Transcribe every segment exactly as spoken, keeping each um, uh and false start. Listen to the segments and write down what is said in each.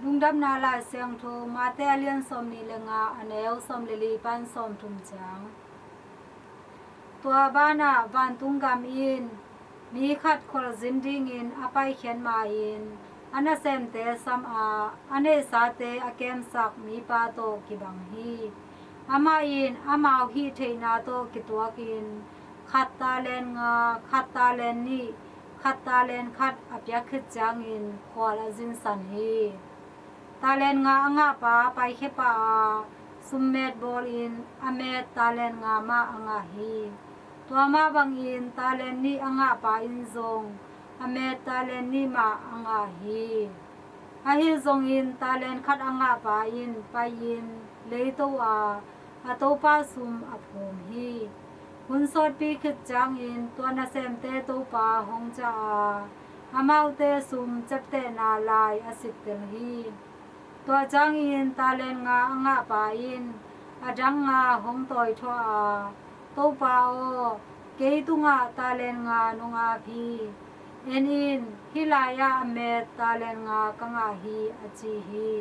Lungdamna Lai Siangtho Mate a lian sawmnih le nga, a neu sawm le li pan sawmthum ciang. Tua banah vantung gam in mi khat khualzin dingin a paikhiat ma-in a nasemte sam a, a neihsate a kemsak mipa tawh kibang hi. Amah in amau hih theihna tawh kituakin khat talent nga, khat talent nih, khat talent khat a piak khit ciangin khual a zinsan hi. Talent nga a ngahpa paikhia pah a, summet bawlin a met talent nga mah a ngah hi. Tua mah bangin talent nih a ngahpa in zong a met talent nih mah a ngah hi. Ahi zongin talent khat a ngahpa in pai-in leito a, a topa sum a phum hi. Hun sawtpi khit ciangin tua nasemte topa hong ciah a, amaute sum ciaptehna lai a sittel hi. Tua ciangin talent nga a ngahpa in a dang nga hong tawithuah a, "Topa aw, kei tungah talent nga nong ap hi. En in, hih lai-ah a met talent nga ka ngah hi," a ci hi.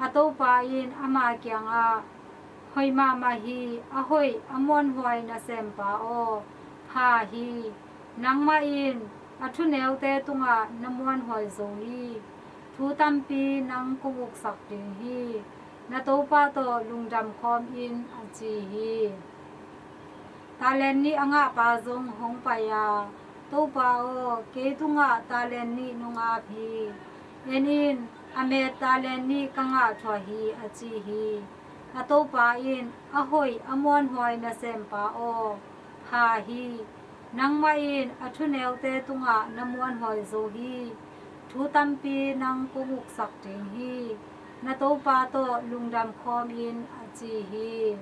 A topa in ama kiangah, "Hoih mahmah hi, a hoih a muanhuai nasempa aw, pha hi. Nangmah in a thuneute tungah na muanhuai zo hi. Thu tampi nang kong uksak ding hi. Na topa tawh lungdam khawm in," a ci hi. Talent nih a ngahpa zong hong pai a, "Topa aw, kei tungah talent nih nong ap hi. En in, a met talent nih ka ngah thuah hi," a ci hi. A topa in, "A hoih a muanhuai nasempa aw, pha hi. Nangmah in a thuneute tungah na muanhuai zo hi. Thu tampi nang kong uksak ding hi. Na topa tawh lungdam khawm in," a ci hi.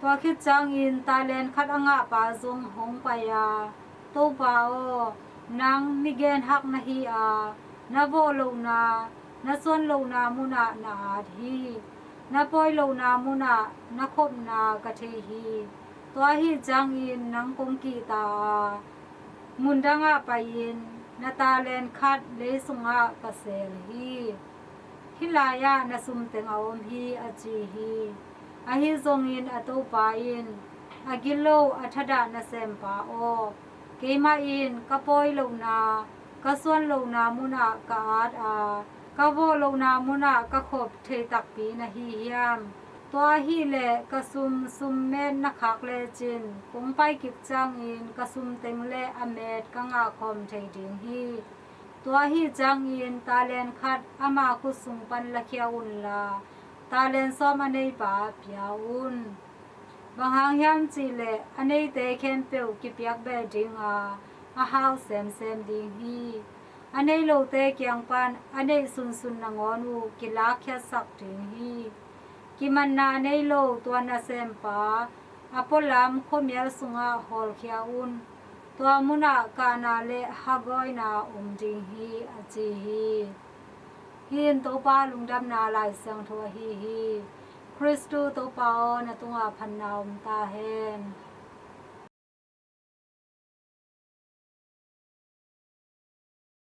Tua khit ciangin talent khat a ngahpa zong hong pai a, "Topa aw, nang mi genhak na hi a, na vawh lohna, na suan lohna munah na at hi. Na pawi lohna munah na khopna ka thei hi. Tua ahih ciangin nang kong kihta a, mundangah pai-in na talent khat lei sungah ka seel hi. Hih lai-ah na sum teng a om hi," a ci hi. Ahi zongin a topa in, "A gilo a thadah nasempa aw, keimah in ka pawi lohna, ka suan lohna munah ka at a, ka vawh lohna munah ka khop thei takpi na hi hiam? Tua ahih leh ka sum summet na khak lecin kong pai kik ciangin ka sum teng le a met ka ngah khawm thei ding hi. Tua ahih ciangin talent khat ama khut sung pan lakhia unla, talent sawm a neipa pia un. Bang hang hiam cih leh a neite khempeuh kipiak beh ding a, a hau semsem ding hi. A nei lote kiang pan a neih sunsun nangawn uh kilakkhiatsak ding hi. Kimanna a nei lo tua nasempa a pualam khuamial sungah hawlkhia un. Tua munah kahna le hagawina om ding hi," a ci hi. Hih in Topa Lungdamna Lai Siangtho ahi hi. Khristu Topa aw, na tungah phatna om ta hen.